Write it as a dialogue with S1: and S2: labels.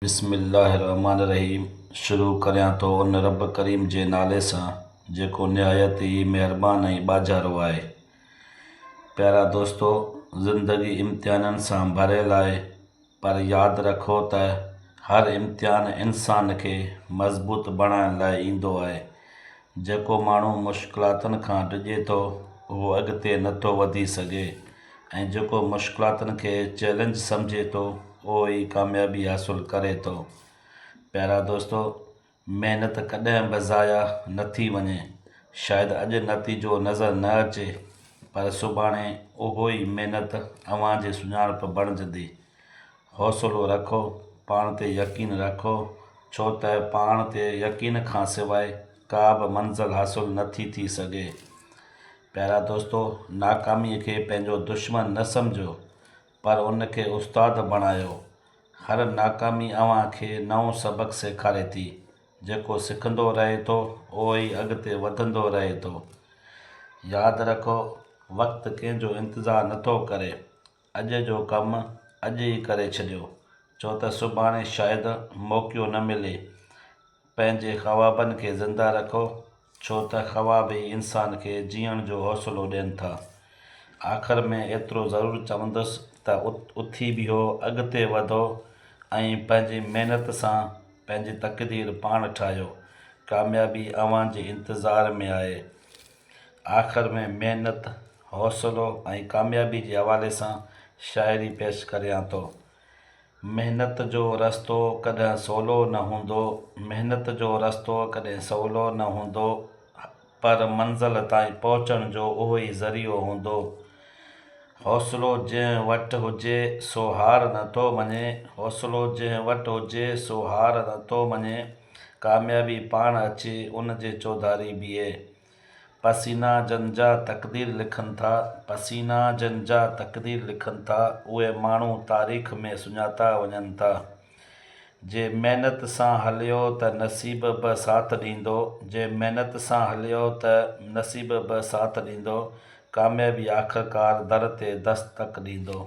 S1: بسم الله الرحمٰن الرحيم شروع ڪريان ٿو ان رب ڪريم جي نالي سان جيڪو نهايت ئي مهربان ۽ ٻاجهارو آهي. پيارا دوستو زندگي امتحانن سان ڀريل آهي پر ياد رکو ته هر امتحان انسان کي مضبوط بڻائڻ لاء ايندو آهي. جيڪو ماڻهو مشڪلاتن کان ڊڄي ٿو اهو اڳتي نٿو وڌي سگهي ۽ جيڪو مشڪلاتن کي چئلينج سمجهي ٿو اهو ئي ڪاميابي حاصل ڪري ٿو. پيارا دوستو! محنت ڪڏهن به ضايع نه ٿي وڃي. شايد اڄ نتيجو نظر نه اچي پر سڀاڻي اهو ئي محنت اوهان جي سڃاڻپ بڻجندي. حوصلو رکو، پاڻ تي يقين رکو ڇو ته پاڻ تي يقين کان سواء ڪا به منزل حاصل نه ٿي ٿي سگهي. پيارا دوستو! ناڪاميء کي پنهنجو دشمن نه سمجهو، پر ان کي استاد بڻايو. هر ناڪامي اوهان کي نئون سبق سيکاري ٿي. جيڪو سکندو رهي ٿو، اهو ئي اڳتي وڌندو رهي ٿو. ياد رکو، وقت ڪنهن جو انتظار نٿو ڪري. اڄ جو ڪم اڄ ئي ڪري ڇڏيو، ڇو ته سڀاڻي شايد موقعو نه ملي. پنهنجي خوابن کي زنده رکو، ڇو ته خواب ئي انسان کي جيئڻ جو حوصلو ڏين ٿا. آخر ۾ ايترو ضرور چوندس ته اٿي بيهو، اڳتي وڌو ۽ پنهنجي محنت سان پنهنجي تقدير پاڻ ٺاهيو. ڪاميابي اوهان جي انتظار ۾ آهي. آخر ۾ محنت، حوصلو ۽ ڪاميابي جي حوالي سان شاعري پيش ڪريان ٿو. محنت جو رستو ڪڏهن سولو نه هوندو، محنت جو رستو ڪڏهن سولو نه هوندو، پر منزل تائين پهچڻ جو اهو ئي ذريعو هوندو. حوصلو جنهن وٽ هجي سو هار نه ٿو مڃي، حوصلو جنهن وٽ هجي سو هار نه ٿو مڃي، ڪاميابي پاڻ اچي ان جي چوڌاري بيهي. پسينا جن جا تقدير لکن ٿا، پسينا جن جا تقدير لکن ٿا، اهي ماڻهو تاريخ ۾ سڃاتا وڃن ٿا. جي محنت سان هليو ته نصيب به ساٿ ڏيندو، جي محنت سان هليو ته نصيب به ساٿ ڏيندو، ڪاميابي آخرڪار در تي دستڪ ڏيندو.